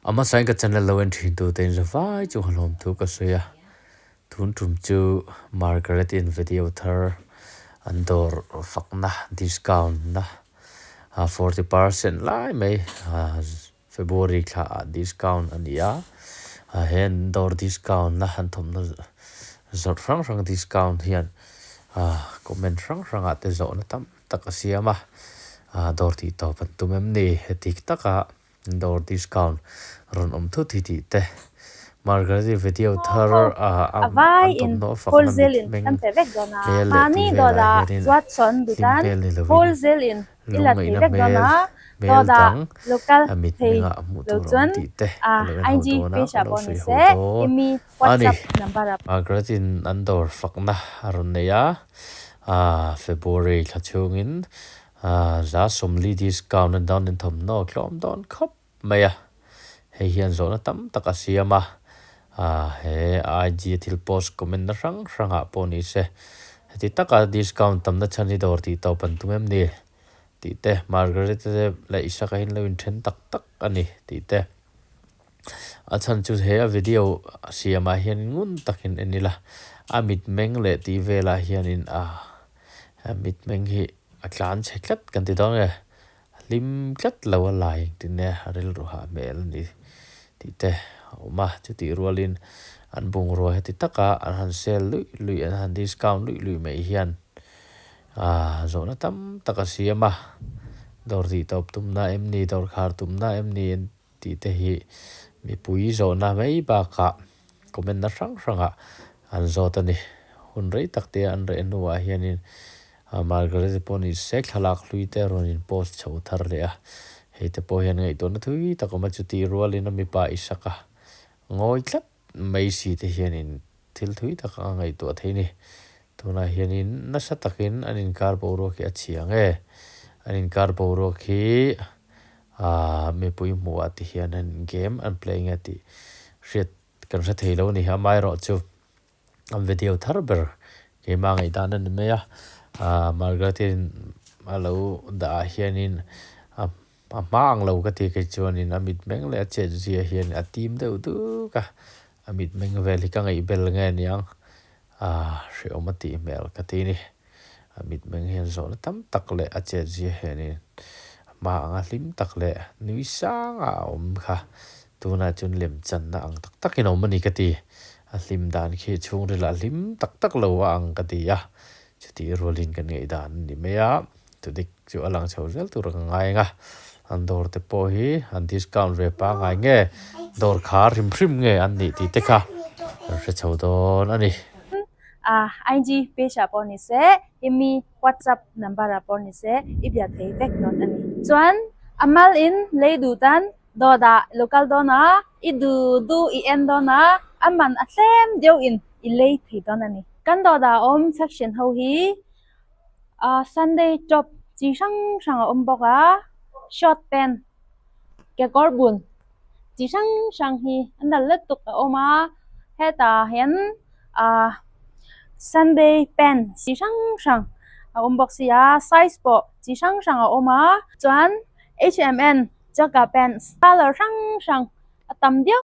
A hmasain ka channel lo en thin tu te in zavai chu hlawm thu ka sawi a, tun tum chu Margaret in video thar an dawr fakna discount na 40% lai mai February thla ah discount a ni a, he an dawr discount na an thawmhnaw zawrh hrang hrang discount hian comment hrang hrang ah te zawhna tam tak a siam a, dawr tih tawp an tum em ni heti taka. Dawr discount rawn awm thut hi tih te Margaret-i video thar a A vai an in thawmhnaw fakna wholesale in mitmeng kan pe vek dawn a, hmel leh mahni tih velah dawrah hianin zuat sawn hlim duhtan hmel ni lovin wholesale in i la thei lungngaihna vek dawn hmel a, hmel dawrah dang local a thei mitmengah hmuh lo tur a awm chuan tih te a a lo en ho IG dawn a page ka ah lo pawh ni sawi ho se dawn imi a ni. WhatsApp number ah. Margaret-in an dawr fakna a rawn nei a, February thla chhungin Za 40 discount a dawn in thawmhnaw tlawm dawn khawp mai a, hei hian zawhna tam tak a siam a, he IG thil post comment na hrang hrang ah pawh ni se heti taka discount tamna chhan hi dawr tih tawp an tum em ni tih te Margaret te leh Isaka hi an lo inthen tak tak a ni tih te a chhan chu he a video siam ah hian ngun takin en ila a mitmeng leh tih velah hianin a mitmeng hi. A tlan chhe tlat kan ti dawn nge, a hlim tlat lo a lai engtin nge a rilru hah hmel a ni tih te a awm a, chutih rualin an bungrua heti taka an han sale luih luih an han discount luih luih mai hian aaa zawhna tam tak a siam a, dawr tih tawp tumna em ni, dawr khar tumna em ni tih te hi mipui zawhna mai bakah comment na hrang hrangah an zawt a ni. Hun rei tak te an reh hnuah hianin Margaret-i pawh ni se thlalak hlui te rawn in post chho thar leh a, hei te pawh hian ngaihtuahna thui tak awm a, chuti rualin a mipa Isaka ngawi tlat mai si te hianin thil thui tak a ngaihtuah thei a ni. Tunah hianin nasa takin an inkar boruak hi a chhia ang e, an inkar boruak hi Aaa mipui hmuhah ti hian an game an play nge tih hriat kan hre thei lo a ni. Amaherawhchu an video thar ber keimah ngaihdan a ni mai a, aaa Margaret-in a lo dah ah hianin a a hma ang lo ka ti kei chuanin a mitmeng leh a chet zia hian a tim deuh duk a, a mitmeng vel hi ka ngaihbel nge niang aaa hrehawm a tih hmel ka ti a ni. A mitmeng hian zawhna tam tak leh a chet zia hianin a hma anga hlim tak leh nui sanga a awm kha tunah chuan lemchanna ang tak takin a awm a ni ka ti. A hlim dan khi chhungrilah hlim tak tak lo a ang ka ti a, chutih rualin kan ngaihdan a ni mai a, thudik chu a lang chho zel tur ka ngai ang a, an dawr te pawh hi an discount ve pangngai nge dawr khar hrim hrim nge an nih tih te kha kan hre chho dawn a ni. A IG page ah pawh ni se, imi WhatsApp number ah pawh ni se i bia thei vek dawn a ni. Chuan a mal in lei duh tan dawt ah lo kal dawn a, i du du i en dawn a, a man a tlem deuh in i lei thei dawn a ni. Kan dawt ah awm section ho hi Sunday top chi hrang hrang a awm bawk a, short pant kekawr bun chi hrang hrang hi a nalh lutuk a awm a hetah hian ahh sunday pant chi hrang hrang a awm bawk sia size pawh chi hrang hrang a awm a chuan H&M jogger pants colour hrang hrang a tam viau.